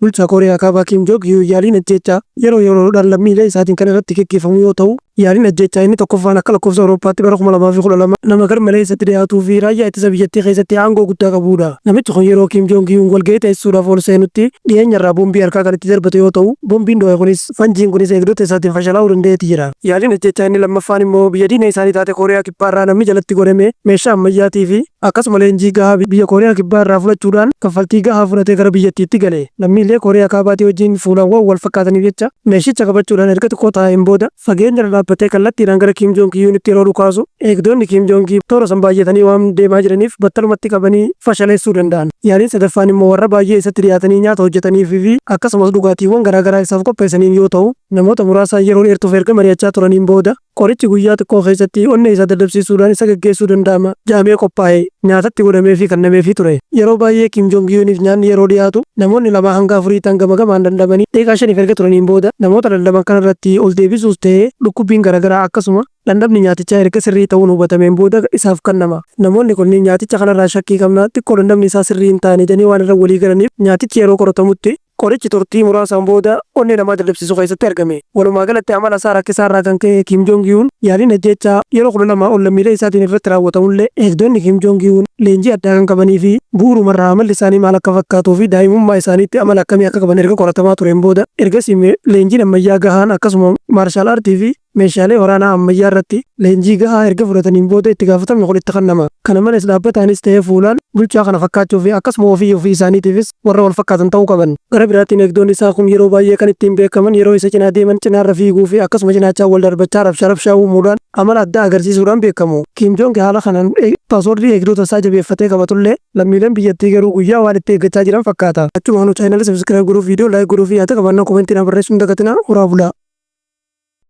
Bulchaa Kooriyaa Kaabaa Kiim Joong Iyuu yaaliin ajjeechaa yeroo yeroodhaan lammiilee isaatiin kan irratti geggeeffamu yoo ta'u, yaaliin ajjeechaa inni tokkoffaan akka lakkoofsa Awurooppaatti bara 2012 nama garmalee isatti dhiyaatuu fi raayyaa ittisa biyyattii keessatti aangoo guddaa qabuudha. Namichi kun yeroo Kiim Joong Iyuun walgahii teessisuudhaaf ol seenutti dhiyeenyarraa boombii harkaa kan itti darbate yoo ta'u, boombiin dho'e kunis fanjiin kunis eegdota isaatiin fashalaa'uu danda'eeti jira. Yaaliin ajjeechaa inni lammaffaan immoo biyya diina isaanii taate Kooriyaa Kibbaarraa namni jalatti godhame meeshaa ammayyaatii fi akkasuma leenjii gahaa biyya Kooriyaa Kibbaa irraa fudhachuudhaan kaffaltii gahaa fudhatee gara biyyattiitti gale. Lammiilee Kooriyaa Kaabaatii wajjin fuulaan waan wal fakkaataniif jecha meeshicha qabachuudhaan erga xiqqoo taa'een booda fageenya irra dhaabbatee kallattiidhaan gara Kiim Joong Iyuunitti yeroo dhukaasu eegdonni Kiim Joong toora san baay'atanii waan deemaa jiraniif battalumatti qabanii fashaleessuu danda'an. Yaaliin sadaffaan immoo warra baay'ee isatti dhiyaatanii nyaata hojjetaniifii fi akkasumas dhugaatiiwwan garaagaraa isaaf qopheessaniin yoo ta'u, namoota muraasaan yeroo dheertuuf erga mari'achaa turaniin booda qorichi guyyaa xiqqoo keessatti onnee isaa dadhabsiisuudhaan isa gaggeessuu danda'ama jedhamee qophaa'e nyaatatti godhamee fi kennameefii ture. Yeroo baay'ee Kiim Joong Iyuuniif nyaanni yeroo dhiyaatu namoonni lamaa hanga afurii ta'an gama gamaan dhandhamanii daqiiqaa shaniif erga turaniin booda namoota dhandhaman kanarratti ol deebisuus ta'ee dhukkubbiin garaagaraa akkasuma dhandhamni nyaatichaa erga sirrii ta'uun hubatameen booda isaaf kennama. Namoonni kunniin nyaaticha kanarraa shakkii qabna, xiqqoo dhandhamni isaa sirrii hin taane jedhanii waan irra walii galaniif nyaatichi yeroo qoratamutti qorichi turtii muraasaan booda onnee namaa dadhabsiisu keessatti argame. Walumaa galatti amala isaa rakkisaa irraa kan ka'e Kiim Joong Iyuun yaaliin ajjeechaa yeroo 12 ol lammiilee isaatiin irratti raawwatamullee, eegdonni Kiim Joong Iyuun leenjii addaa kan qabanii fi bu'uurumarraa amalli isaanii maal akka fakkaatuu fi daa'imummaa isaaniitti amala akkamii akka qaban erga qoratamaa tureen booda, ergasii leenjiin ammayyaa gahaan akkasuma martial artii fi meeshaalee waraanaa ammayyaa irratti leenjii gahaa erga fudhataniin booda itti gaafatamni kun itti kennama. Kana malees dhaabbataanis ta'ee fuulaan bulchaa kana fakkaachuu fi akkasuma ofii ofii isaaniitiifis warra wal fakkaatan ta'uu qaban. Gara biraatiin eegdonni isaa kun yeroo baay'ee kan ittiin beekaman yeroo isa cinaa deeman cinaarra fiiguu fi akkasuma cinaachaan wal darbachaa rabshaa rabshaa uumuudhaan amala addaa agarsiisuudhaan beekamu. Kiim Joong haala kanaan paaswordii eegdota isaa jabeeffatee qabatullee, lammiileen biyyattii garuu guyyaa waan itti eeggachaa jiran fakkaata. Achumaanuu channel subscribe godhuu, viidiyoo like godhuu fi yaada qabaannaan commentii na barreessuu hin dagatinaa. Horaa bulaa.